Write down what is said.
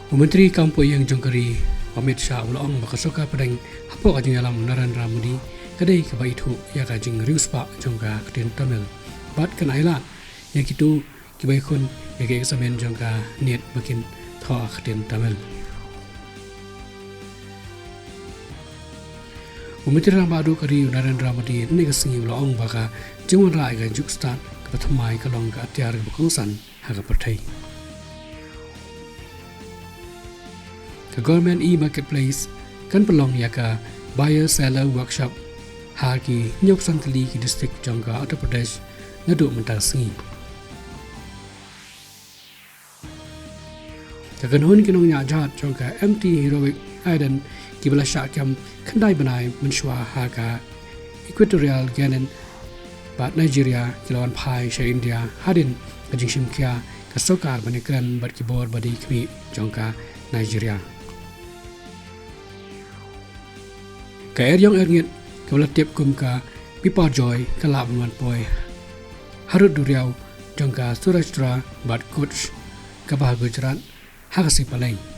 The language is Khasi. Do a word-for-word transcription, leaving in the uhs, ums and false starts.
U Myntri Kam Pohiing jong ka ri, Amit Shah, u la ong ba ka sorkar pdeng hapoh ka jingïalam u Narendra Modi ka dei kaba ithuh ïa ka jingriewspah jong ka ktien Tamil bad kan ailad ïa kito kiba ïakhun ïa ka eksamin jong ka NEET ba kin thoh ka ktien Tamil. U Myntri Rangbah Duh ka ri, u Narendra Modi, hynne ka sngi u la ong ba ka jingwanrah ïa ka juk stad kaba thymmai ka long ka atiar kaba kongsan ha ka pyrthei. Ka Government e-Marketplace kan pynlong ïa ka Buyer Seller Workshop ha ki hynñiewphew san tylli ki district jong ka Uttar Pradesh naduh mynta ka sngi. Ka kynhun ki nongñiah jahaj jong ka M T Heroic Aedan kiba la shah kem khyndai bnai mynshuwa ha ka Equatorial Guinea bad Nigeria ki la wan phai sha India hadien ka jingshim khia ka sorkar ban ïakren bad ki bor ba dei khmih jong ka Nigeria. Ka eriong erngit kaba la tip kum ka Biparjoy ka lah ban wan poi harud duriaw jong ka Saurashtra bad Kutch kaba ha Gujarat ha ka sngi Palei.